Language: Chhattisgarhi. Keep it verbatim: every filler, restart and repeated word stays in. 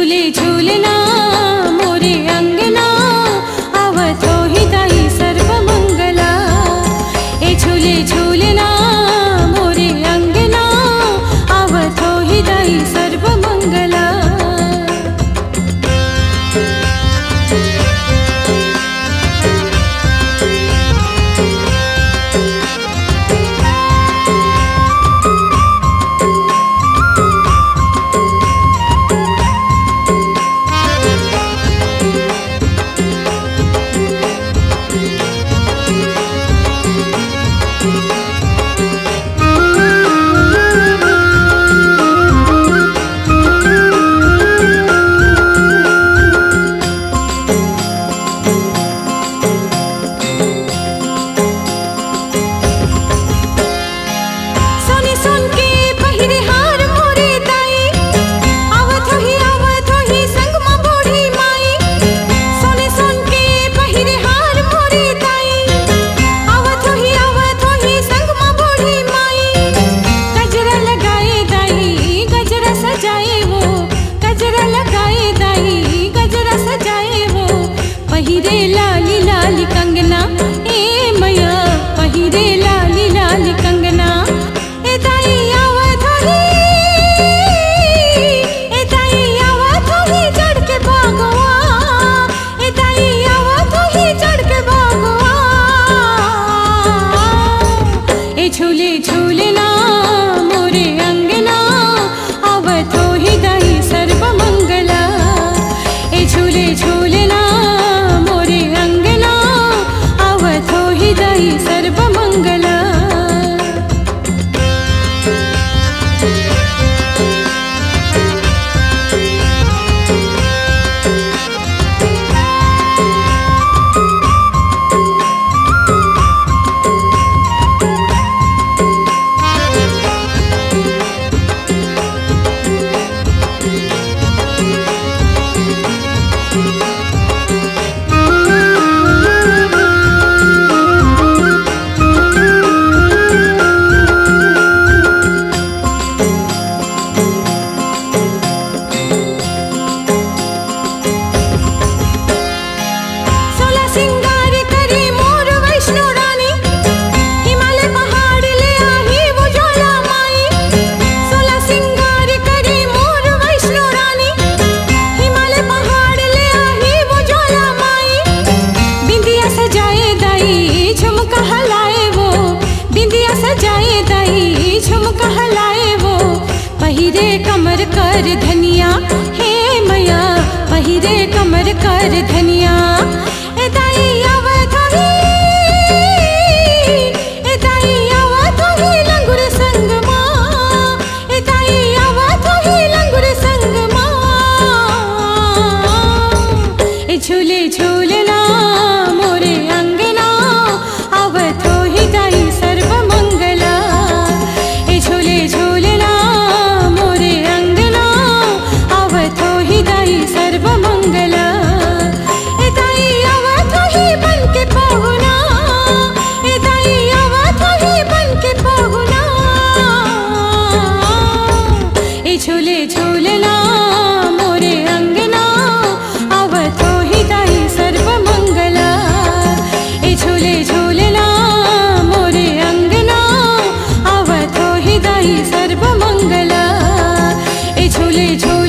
झूले झूलना मोरे अंगना, आवत होही दाई सर्वमंगला। ए झूले झूलना मोरे अंगना, आवत होही दाई सर्वमंगला। सोने सोन के पहिरे हार मोरे दाई, आवत होही, आवत होही संग म बूढ़ी माई। सोने सोन के पहिरे हार मोरे दाई, आवत होही, आवत होही संग म बूढ़ी माई। गजरा लगाए दाई, गजरा सजाए वो, गजरा लगाए दाई, गजरा सजाए वो। पहिरे लाली लाली कंगना, ए मैया, पहिरे लाली लाली कंगना। ए दाई आवत होही, ए दाई आवत होही चढ़ के बघवा, ए दाई आवत होही चढ़ के बघवा। ए झूले झूलना मोरे अंगना, आवत होही दाई सर्वमंगला। ए झूले झूलना मोरे अंगना, आवत होही दाई सर्वमंगला। सोला सिंगार करे मोर वैष्णो रानी, हिमालय पहाड़ ले आही वो ज्वाला माई। सोला सिंगार करे मोर वैष्णो रानी, हिमालय पहाड़ ले आही वो ज्वाला माई। बिंदिया सजाए दाई झुमका हलाए वो, बिंदिया सजाए दाई झुमका हलाए वो। पहिरे कमर कर धनिया, हे मैया, पहिरे कमर कर धनिया। ए दाई आवत होही, ए दाई आवत होही लंगुर संग मा, ए दाई आवत होही लंगुर संग मा। ए झूले झूलना मोरे अंगना, आवत होही दाई सर्वमंगला। ए झूले झूलना मोरे अंगना, आवत होही दाई सर्वमंगला। ए दाई आवत होही बन के पहुना, ए दाई आवत होही बन के पहुना। ए झूले झूलना मोरे अंगना, आवत होही दाई सर्वमंगला। ए झूले झूलना मोरे अंगना, आवत होही दाई सर्वमंगला। ए झूले झूले